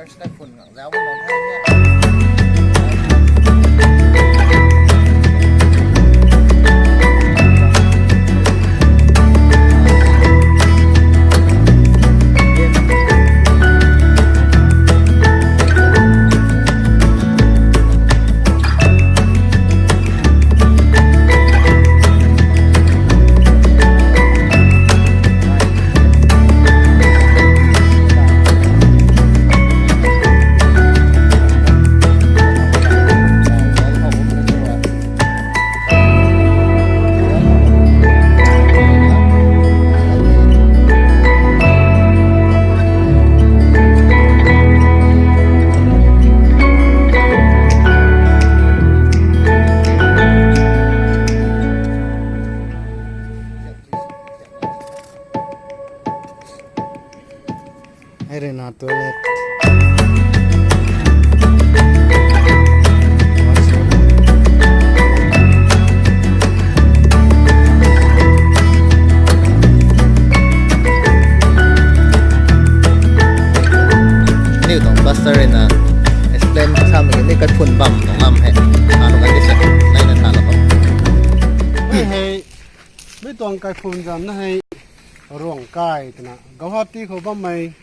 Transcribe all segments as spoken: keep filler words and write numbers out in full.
Kaikhun ngang zau bam bam the. Hei rui na toilet. Aniu tuang pastor rui na explain samei ni kaikhun bam tuang lam hei. Anu kan di se, nai na tha la ko. Hei hei, mi tuang kaikhun zan na hei Ruangkai twna Guwahati khou bammei,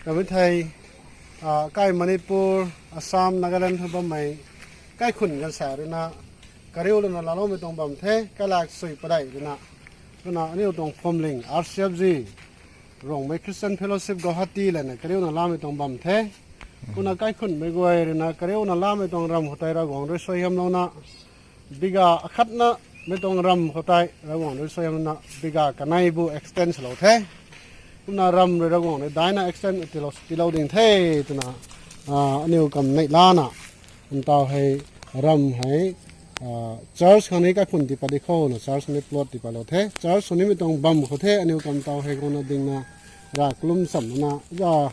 ramei thei, ah, kai Manipur, Assam, Nagaland khou bammei kaikhun ganv sa rui na kariu lana laaloumei tuang bam the, kailak sui padeih rui na. Twna aniu tuang Phwamling R C F G, Ruangmei Christian Fellowship Guwahati lana kariu na laamei tuang bam the. Kumna kaikhunmei guay rui na kariu na laamei tuang ram khou tei Ravguangc rui suaihiamlouna, biga akhatna mei tuang ram khou tei Ravguangc rui suaihiamna biga kanei bu extend swlou the. Kumna ram rui Ravguangc rui daina extend tiilou, tiilou ding the twna, ah, aniu kam neih lana, ntaw hei ram hei, ah, church khang ni kaikhun tii pat di khou na church ni plot tii patlou the. Church sw nimei tuang bam khou the, aniu kam taw hei kumna dingna rav kalum chamna, uza,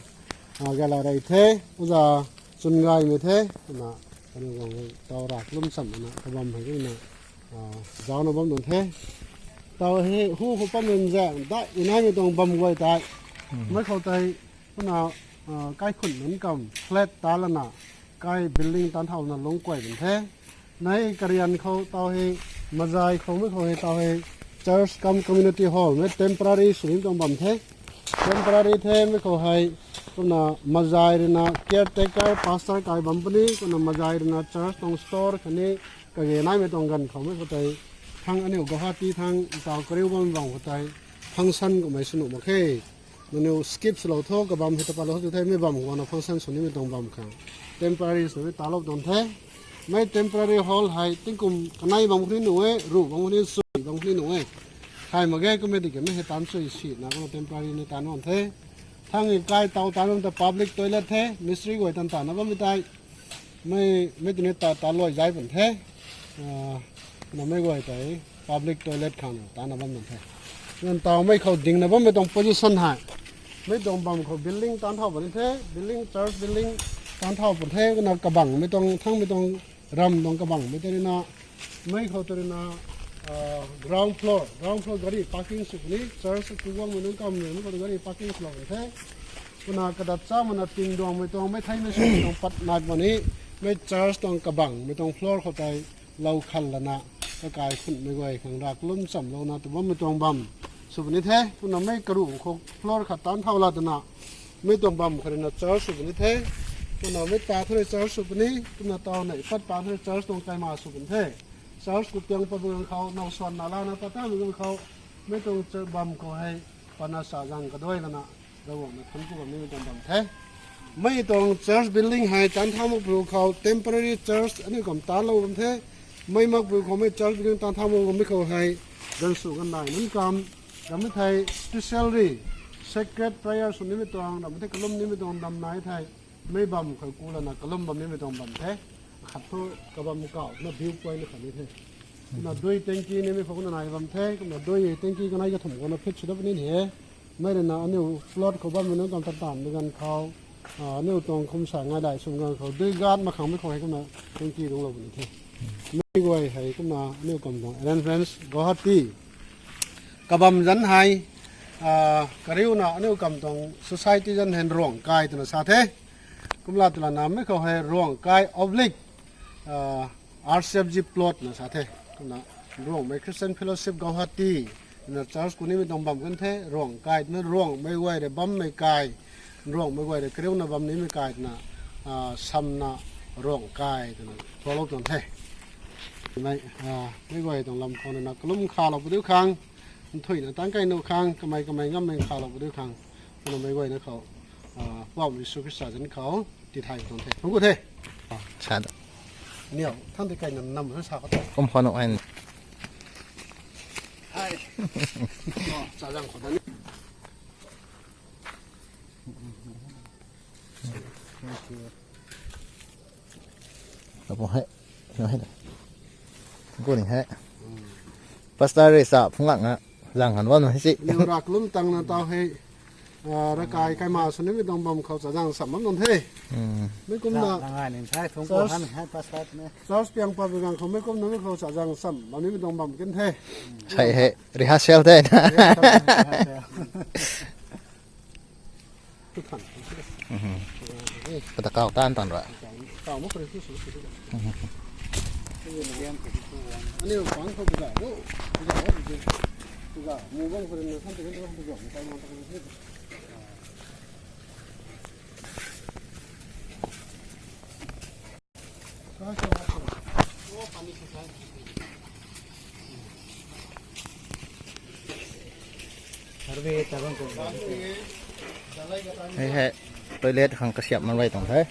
ah, gala rei the, uza chun gaymei the, na, aniu guang taw rav kalum chamna kabam hei kumna, ah, zauna bam tuang the. Taw hei hu khou pat nunc zaeng dai inaimei tuang bam guay tei, mei khou tei, kumna, ah, kaikhun nunc kam flat ta lana, kai building tan thau lana lungc kuay bam the. Nai karian khou taw hei, Majai khou mei khou hei taw hei, church cum community hall mei temporary sw nimei tuang bam the. Temporary the mei khou hei, kumna Majai rui na caretaker pastor kai bam puni, kumna Majai rui na church tuang store khatni kage naimei tuang ganv khou mei khou tei, thang aniu Guwahati thang ntaw kariu bam bam khou tei, function kummei sw nuh mak khe. Nangniw skip swlou tho, kabam hei ta patlou tho tw the, mei bam khou na function sw nimei tuang bam khang temporary swmei talou tuang the. Mei temporary hall hei tingkum kanei bam khou ni nuh e, ruh bam khou ni, sui bam khou ni nuh e. Thay mak ge, kummei di ke mei hei taan sui sina kumna temporary ni taan bam the. Thang e kai taw taan bam ta public toilet the, mistri guay tan tana bammei tei. Mei, mei tini ta, ta luai zai bam the. Ah, na mei guay tei public toilet khang tana bam bam the. Nang taw mei khou dingna bammei tuang position hei, mei tuang bam khou building taan thau bam ni the, building, church building taan thau bam the, kumna kabangmei tuang, thangmei tuang ram tuang kabangmei tei rui na, mei khou tei rui na, ah, ground floor, ground floor gari parking sw puni, church tu guangmei nunc kam rui mei khou gari parking swlou bam the. Kumna kadat cha mana tingduangmei tuang mei theimei sw tuang pat nai bam ni, mei church tuang kabangmei tuang floor khou tei lou khal lana, kakai khunmei guay khang rav kalum chamlouna tu bammei tuang bam sw puni the. Kumna mei karuh khou floor khat taan thau la twna, mei tuang bam khou rui na church sw puni the. Kumna mei pa thu rui church sw puni, kumna taw nei pat pa thu rui church tuang kaima sw puni the. Church khou tiang pat bam ganv khou, now swan na lana pat ta bam ganv khou, mei tuang bam khou hei, pana sa zang kaduai lana, Ravguangc na thanc ku bam nimei tuang bam the. Mei tuang church building hei taan thau mak pru khou temporary church aniu kam taanclou bam the. Mei mak pru khou mei church building taan thau mak bammei khou hei, ganv sw ganv nai nunc kam, rammei thei special rui sacred prayer sw nimei tuang, rammei thei kalum nimei tuang dam nai thei, mei bam khou ku lana kalum bam nimei tuang bam the. Akhat thu kabam kau na view point khat ni the. Kumna dui tanki nimei khou na nai bam the, kumna dui tanki kanei kathumh khou na fit sw dat puni the. Mei rui na aniu plot khou bammei nunc kam tan tanmei ganv khou, ah, aniu tuang khum sa ngai dai sw ganv khou dui gat mak khang mei khou hei kumna tanki lungclou puni the. Mei guay hei kumna aniu kam tuang arrangements Guwahati kabam zanc hei, ah, kariuna aniu kam tuang society zanc hei Ruangkai twna sa the. Kumla twla namei khou hei Ruangkai oblique, ah, R C F G plot na sa the. Kumna Ruangmei Christian Fellowship Guwahati na church kunimei tuang bam kan the. Ruangkai na Ruangmei guay rui bammei kai, Ruangmei guay rui kariuna bam nimei kai twna, ah, samna Ruangkai twna follow tuang the. Mei, ah, mei guay tuang lam khou na kalum khalou padiu khang, nthuina tang kai nu khang, kamei kamei ngammei khalou padiu khang, kumna mei guay na khou, ah, Poubauhmei Jisu Khrista zanc khou tithay tuang the. Hungc ku the. Sa da. Niw, thang tei kai nam nam sa khou ta. Kum khou nu ai. Ai. Oh, chazang khou ta ni. Lapu hei. Hei hei. Ku ni hei. Pastor rui sa phungc lak na zang han bam hei si. Niw rak lum tang na tau hei. Ah, rakai kai ma sw nimei tuang bam khou chazang sam bam tuang the. Mei kumna. Ngai ning thai thung ko church, han hei pastor ne. Church piang pa bi gang khou mei kumna mei khou chazang sam bam nimei tuang bam kan the. Sai hei rehearsal the. Kata kau tan tan ra. Hei hei, toilet khang kasiamh man rui tuang the.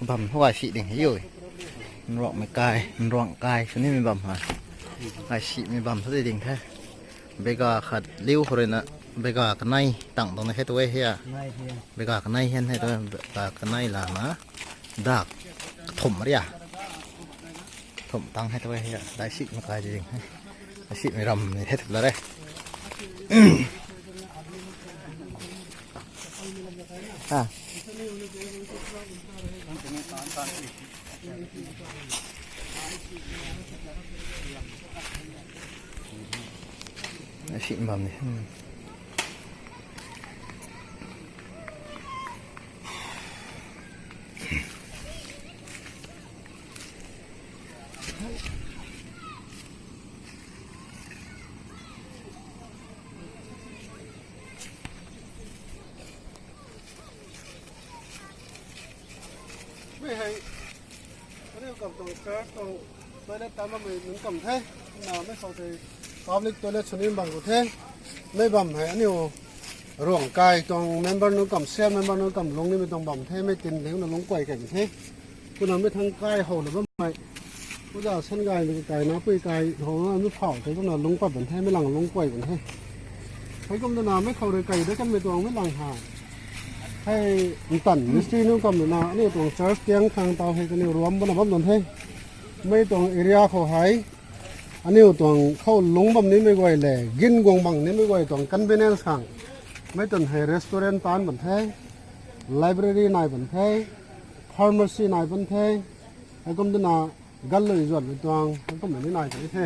Bam hou ai si ding hei ui. Nruangmei kai, nruang kai sw nimei bam ha. Ai simei bam sw ding the. Bega khat liu khou rui na, bega kanei tang tuang na khe tu e hei a. Bega kanei hian hei tu e, bega kanei la na. Dak kathumh ria. Thumh tang hei tu e hei a. Dai simei kai ding hei. Dai simei ram ni hei tu la re. Ah. Asi bam ni. Hmm. Mei hei, aniu kam tuang church tuang toilet ta bammei nunc kam the. Na mei khou tei public toilet sw ni bam khou the. Mei bam hei aniu Ruangkai tuang member nunc kam, C R member nunc kam lung nimei tuang bam the, mei tin ding na lungc kuay kai the. Kumna mei thang kai how na bammei. Puza san gaymei kai na pui kai how na mei phau tei kumna lungc pat bam the, mei lang lungc kuay bam the. Hei kum twna mei khou rui kai da kanmei tuang mei lang ha. Hei ntan mistri nunc kam na aniu tuang church tiang khang tau hei kaniw ruam bana bam tuang the. Mei tuang area khou hei aniu tuang khou lungc bam nimei guay le, gin guang bam nimei guay tuang convenience khang. Mei tuang hei restaurant taanc bam the, library nai bam the, pharmacy nai bam the, hei kum twna ganlui zuanmei tuang, hei kummei ni nai bam the.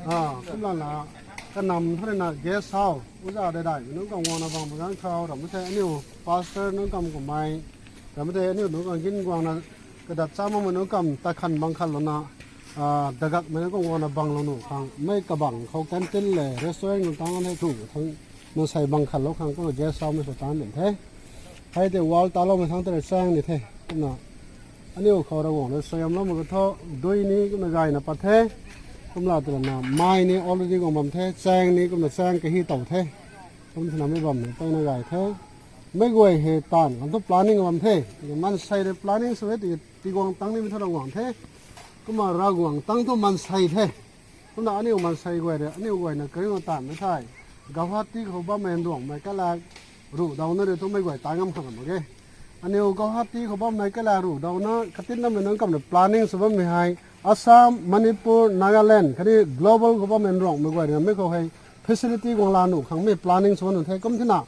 Ah, kumlana, kanam thana guest house, uza dai daimei nunc kam guangna bang bang khou, ram the aniu pastor nunc kam kummei, ram the aniu nunc kam gin guangna, kadat cha makmei nunc kam ta khan bang khan lana, ah, dagakmei nunc kam guangna bang lou nuh khang, mei kabang khou canteen le restaurant nunc tang hei thu thang, mansei bang khan lou khang kumna guest house mei sw taanc bam the. Hei tei wall taloumei thang tei chaeng ni the. Kumna aniu khou Ravguangc rui suaihiamloumei kathu, dui ni kumna gayna pat the. Kumla twna mai ni already guang bam the, chaeng ni kumna chaeng kahi tow the. Kum twna mei bam ni peyna gay the. Mei guay hei taanv khang thu planning bam the. Mansei rui planning sw e tiki tiguang tang nimei thu Ravguangc the. Kumna Ravguangc tang thu mansei the. Kumna aniu mansei guay rui, aniu guayna kariuna taanvmei thei, Guwahati khou bammei nduangmei kailak ruh dauna rui thu mei guay ta ngam khang mak ge. Aniu Guwahati khou bammei kailak ruh dauna katinamei nunc kam rui planning sw bammei hei, Assam, Manipur, Nagaland khatni global khou bammei nruanghmei guay rui na mei khou hei facility guang la nuh khang mei planning sw bam the. Kum thina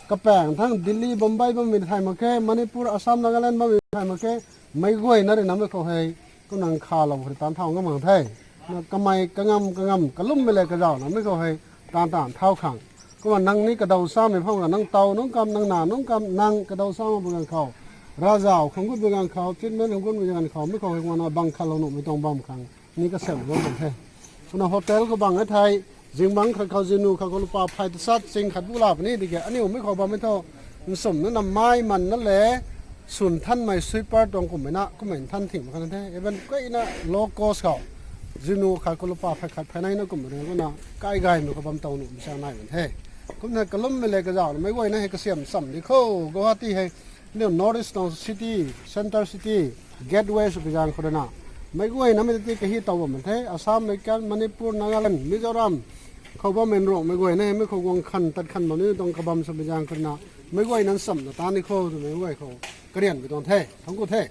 kapaeng thang Delhi, Bombay bammei thay mak khe, Manipur, Assam, Nagaland bammei thay mak khe, mei guayna rui na mei khou hei Nang khalou khou tan thau ngam khang the. Na kamei kangam kangam kalummei le kazauh na mi khou hei tan tan thau khang. Kumna nang ni kadaw samei phang ka nang taw nunc kam, nang na nunc kam, nang kadaw samei bang khou. Ravzau khang gut bang khou, treatment khang gut bang khou, mi khou hei kumna bang khalou nuhmei tuang bam khang. Ni kasem lou bam the. Kumna hotel khou bang e thei, zingbangc khat khou zinu khat khou lupa phay ta sat ching khat bu la puni di ke, aniu mi khou bam e thu, nsum na na mai man na le, sun thanmei sweeper tuang kummei na, kummei than thing mak khan the. Even kuina low cost khou, zinu khat khou lupa phay khat phay nai na kummei na, kumna kai gaymei khou bam taw nuh misa nai man the. Kumna kalummei le kazauh na, meic guayna hei kasiam sam di khou, Guwahati hei, aniu North East tuang city, center city, gateway sw pi zaeng khou rui na. Meic guayna mei ti kahi taw bam the, Assam, Meghalaya, Manipur, Nagaland, Mizoram, khou bam men rong meic guayna, mei khou guang khan, tat khan bam ni tuang kabam sw pi zaeng khou rui na. Meic guayna nsam na ta ni khou, tu meic guay khou. Karian pi tuang the, thang ku the.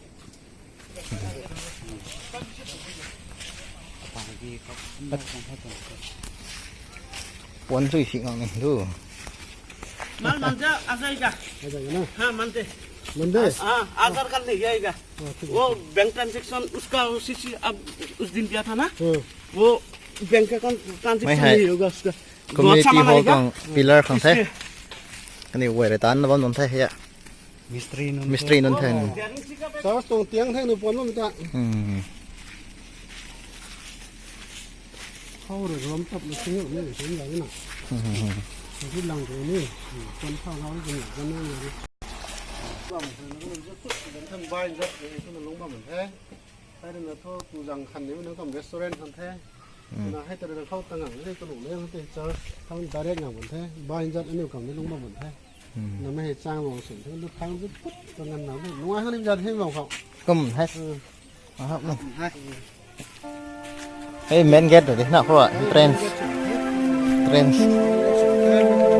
Puan sui si ngang ni tu. माल मानते आ जाएगा। आ जाएगा ना? हाँ, मानते। मानते? हाँ, आधार कार्ड नहीं आएगा। हाँ, ठीक है। वो बैंक ट्रांजैक्शन उसका उसी से अब उस दिन दिया था ना? हाँ। वो बैंक का ट्रांजैक्शन नहीं होगा उसका। Community hall tuang pillar khang the. Kani guay rui tan na bam nunc the hei a. Mistri nunc the. Mistri nunc the. Church tuang tiang the nu puan bam ta. Hmm. Khou rui ram tap na sing ni sing ga na. Hmm. Sing lang tu ni. Kan khou ga ni kan ni. Kan tham bai zat ni tu na lung bam the. Hei na thu tu zang khan ni na kam restaurant khan the. Hmm. Na hei ta na khou ta ngang ni tu lung le te church thang direct ngang bam the. Bai zat aniu kam ni lung bam the. Hmm. Na mei hei chang long sin the. Lu thang zut put ta ngan na. Nungai khan ni zat hei long khou. Kum hei. Hmm. Ahap na. Hei main gate tei na khou entrance. Entrance.